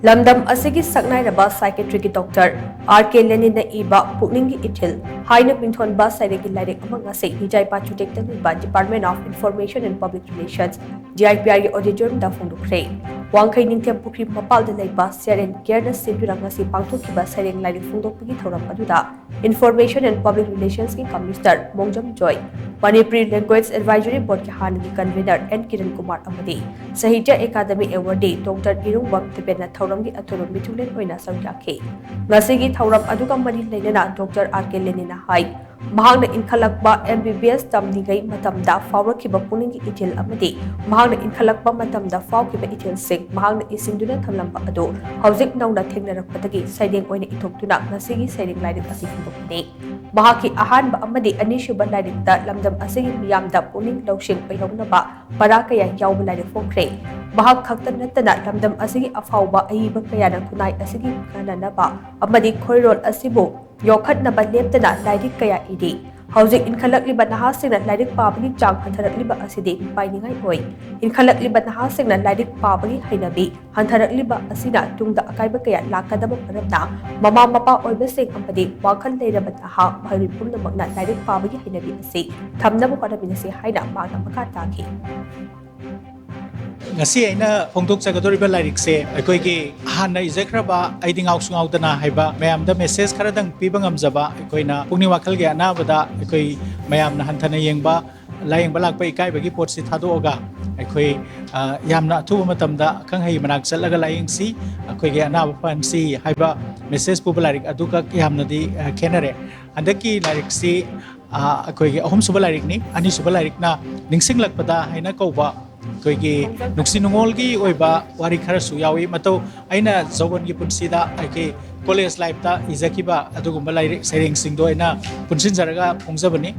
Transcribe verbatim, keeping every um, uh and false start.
ꯂꯝꯗꯝ ꯑꯁꯤꯒꯤ ꯁꯛꯅꯥꯏꯔꯕ psychiatristꯀꯤ doctor R K Leninꯅ ꯏꯕ ꯄꯨꯛꯅꯤꯡꯒꯤ ꯏꯊꯤꯜ ꯍꯥꯏꯅ ꯃꯤꯡꯊꯣꯟꯕ ꯁꯩꯔꯦꯡꯒꯤ ꯂꯥꯏꯔꯤꯛ ꯑꯃ ꯉꯁꯤ ꯍꯤꯖꯥꯏ ꯄꯥꯆꯨꯇꯦꯛꯇ ꯂꯩꯕ Department of Information and Public Relations, D I P Rꯒꯤ auditoriumꯗ ꯐꯣꯡꯗꯣꯛꯈ꯭ꯔꯦ꯫ ꯋꯥꯡꯈꯩ ꯅꯤꯡꯊꯦꯝ ꯄꯨꯈ꯭ꯔꯤ ꯃꯄꯥꯜꯗ ꯂꯩꯕ C R N Careꯅ ꯁꯤꯟꯗꯨꯅ ꯉꯁꯤ ꯄꯥꯡꯊꯣꯛꯈꯤꯕ ꯁꯩꯔꯦꯡ ꯂꯥꯏꯔꯤꯛ ꯐꯣꯡꯗꯣꯛꯄꯒꯤ ꯊꯧꯔꯝ ꯑꯗꯨꯗ Information and Public Relationsꯀꯤ Commissioner ꯃꯣꯡꯖꯝ joy, Manipuri Language Advisory Boardꯀꯤ ꯍꯥꯟꯅꯒꯤ convener N Kiran Kumar ꯑꯃꯗꯤ Sahitya Academy Awardee Doctor ꯏꯔꯨꯡꯕꯝ ꯇꯤꯕꯦꯟꯅ ꯊꯧꯔꯝꯒꯤ ꯑꯊꯣꯏꯕ ꯃꯤꯊꯨꯡꯂꯦꯟ ꯑꯣꯏꯅ ꯁꯔꯨꯛ ꯌꯥꯈꯤ꯫ ꯉꯁꯤꯒꯤ ꯊꯧꯔꯝ ꯑꯗꯨꯒ ꯃꯔꯤ ꯂꯩꯅꯅ Doctor R K Leninꯅ ꯍꯥꯏ, ꯃꯍꯥꯛꯅ ꯏꯟꯈꯠꯂꯛꯄ M B B S ꯇꯝꯂꯤꯉꯩ ꯃꯇꯝꯗ ꯐꯥꯎꯔꯛꯈꯤꯕ ꯄꯨꯛꯅꯤꯡꯒꯤ ꯏꯊꯤꯜ ꯑꯃꯗꯤ ꯃꯍꯥꯛꯅ ꯏꯟꯈꯠꯂꯛꯄ ꯃꯇꯝꯗ ꯐꯥꯎꯈꯤꯕ ꯏꯊꯤꯜꯁꯤꯡ ꯃꯍꯥꯛꯅ ꯏꯁꯤꯟꯗꯨꯅ ꯊꯝꯂꯝꯕ ꯑꯗꯨ ꯍꯧꯖꯤꯛ ꯅꯧꯅ ꯊꯦꯡꯅꯔꯛꯄꯗꯒꯤ ꯁꯩꯔꯦꯡ ꯑꯣꯏꯅ ꯏꯊꯣꯛꯇꯨꯅ ꯉꯁꯤꯒꯤ ꯁꯩꯔꯦꯡ ꯂꯥꯏꯔꯤꯛ ꯑꯁꯤ ꯐꯣꯡꯗꯣꯛꯄꯅꯤ꯫ ꯃꯍꯥꯛꯀꯤ ꯑꯍꯥꯟꯕ ꯑꯃꯗꯤ ꯑꯅꯤꯁꯨꯕ ꯂꯥꯏꯔꯤꯛꯇ ꯂꯝꯗꯝ ꯑꯁꯤꯒꯤ ꯃꯤꯌꯥꯝꯗ ꯄꯨꯛꯅꯤꯡ ꯂꯧꯁꯤꯡ ꯑꯣꯏꯍꯧꯅꯕ ꯄꯔꯥ ꯀꯌꯥ ꯌꯥꯎꯕ ꯂꯥꯏꯔꯤꯛ ꯐꯣꯡꯈ꯭ꯔꯦ꯫ ꯃꯍꯥꯛ ꯈꯛꯇ ꯅꯠꯇꯅ ꯂꯝꯗꯝ ꯑꯁꯤꯒꯤ ꯑꯐꯥꯎꯕ ꯑꯏꯕ ꯀꯌꯥꯅ ꯈꯨꯟꯅꯥꯏ ꯑꯁꯤꯒꯤ ꯀꯥꯟꯅꯅꯕ ꯑꯃꯗꯤ ꯈꯣꯏꯔꯣꯜ ꯑꯁꯤꯕꯨ ꯌꯣꯛꯈꯠꯅꯕ ꯂꯦꯞꯇꯅ ꯂꯥꯏꯔꯤꯛ ꯀꯌꯥ ꯏꯔꯤ꯫ ꯍꯧꯖꯤꯛ ꯏꯟꯈꯠꯂꯛꯂꯤꯕ ꯅꯍꯥꯁꯤꯡꯅ ꯂꯥꯏꯔꯤꯛ ꯄꯥꯕꯒꯤ ꯆꯥꯡ ꯍꯟꯊꯔꯛꯂꯤꯕ ꯑꯁꯤꯗꯤ ꯃꯤꯄꯥꯏꯅꯤꯡꯉꯥꯏ ꯑꯣꯏ꯫ ꯏꯟꯈꯠꯂꯛꯂꯤꯕ ꯅꯍꯥꯁꯤꯡꯅ ꯂꯥꯏꯔꯤꯛ ꯄꯥꯕꯒꯤ ꯍꯩꯅꯕꯤ ꯍꯟꯊꯔꯛꯂꯤꯕ ꯑꯁꯤꯅ ꯇꯨꯡꯗ ꯑꯀꯥꯏꯕ ꯀꯌꯥ ꯂꯥꯛꯀꯗꯕ ꯃꯔꯝꯅ ꯃꯃꯥ ꯃꯄꯥ ꯑꯣꯏꯕꯁꯤꯡ ꯑꯃꯗꯤ ꯋꯥꯈꯜ ꯂꯩꯔꯕ ꯅꯍꯥ ꯃꯍꯩꯔꯣꯏ ꯄꯨꯝꯅꯃꯛꯅ ꯂꯥꯏꯔꯤꯛ ꯄꯥꯕꯒꯤ ꯍꯩꯅꯕꯤ ꯑꯁꯤ ꯊꯝꯅꯕ ꯍꯣꯠꯅꯃꯤꯟꯅꯁꯤ ꯍꯥꯏꯅ ꯃꯍꯥꯛꯅ ꯃꯈꯥ ꯇꯥꯈꯤ꯫ ꯉꯁꯤ ꯑꯩꯅ ꯐꯣꯡꯗꯣꯛꯆꯒꯗꯧꯔꯤꯕ ꯂꯥꯏꯔꯤꯛꯁꯦ ꯑꯩꯈꯣꯏꯒꯤ ꯍꯥꯟꯅ ꯏꯖꯈ꯭ꯔꯕ ꯑꯩꯗꯤ ꯉꯥꯎꯁꯨ ꯉꯥꯎꯗꯅ ꯍꯥꯏꯕ ꯃꯌꯥꯝꯗ message ꯈꯔꯗꯪ ꯄꯤꯕ ꯉꯝꯖꯕ, ꯑꯩꯈꯣꯏꯅ ꯄꯨꯛꯅꯤꯡ ꯋꯥꯈꯜꯒꯤ ꯑꯅꯥꯕꯗ ꯑꯩꯈꯣꯏ ꯃꯌꯥꯝꯅ ꯍꯟꯊꯅ ꯌꯦꯡꯕ, ꯂꯥꯌꯦꯡꯕ ꯂꯥꯛꯄ ꯏꯀꯥꯏꯕꯒꯤ ꯄꯣꯠꯁꯤ ꯊꯥꯗꯣꯛꯑꯒ ꯑꯩꯈꯣꯏ, ꯑ, ꯌꯥꯝꯅ ꯑꯊꯨꯕ ꯃꯇꯝꯗ ꯑꯈꯪ ꯑꯍꯩ ꯃꯅꯥꯛ ꯆꯠꯂꯒ ꯂꯥꯌꯦꯡꯁꯤ, ꯑꯩꯈꯣꯏꯒꯤ ꯑꯅꯥꯕ ꯐꯍꯟꯁꯤ ꯍꯥꯏꯕ message ꯄꯨꯕ ꯂꯥꯏꯔꯤꯛ ꯑꯗꯨꯒ ꯌꯥꯝꯅꯗꯤ, ꯑ, ꯈꯦꯠꯅꯔꯦ꯫ ꯍꯟꯗꯛꯀꯤ ꯂꯥꯏꯔꯤꯛꯁꯤ, ꯑ, ꯑꯩꯈꯣꯏꯒꯤ ꯑꯍꯨꯝꯁꯨꯕ ꯂꯥꯏꯔꯤꯛꯅꯤ꯫ ꯑꯅꯤꯁꯨꯕ ꯂꯥꯏꯔꯤꯛꯅ ꯅꯤꯡꯁꯤꯡꯂꯛꯄꯗ ꯍꯥꯏꯅ ꯀꯧꯕ ꯑꯩꯈꯣꯏꯒꯤ ꯅꯨꯡꯁꯤ ꯅꯨꯡꯉꯣꯜꯒꯤ ꯑꯣꯏꯕ ꯋꯥꯔꯤ ꯈꯔꯁꯨ ꯌꯥꯎꯏ꯫ ꯃꯇꯧ ꯑꯩꯅ ꯖꯧꯕꯟꯒꯤ ꯄꯨꯟꯁꯤꯗ ꯑꯩꯒꯤ college lifeꯇ ꯏꯖꯈꯤꯕ ꯑꯗꯨꯒꯨꯝꯕ ꯂꯥꯏꯔꯤꯛ ꯁꯩꯔꯦꯡꯁꯤꯡꯗꯣ ꯑꯩꯅ ꯄꯨꯟꯁꯤꯟꯖꯔꯒ ꯐꯣꯡꯖꯕꯅꯤ꯫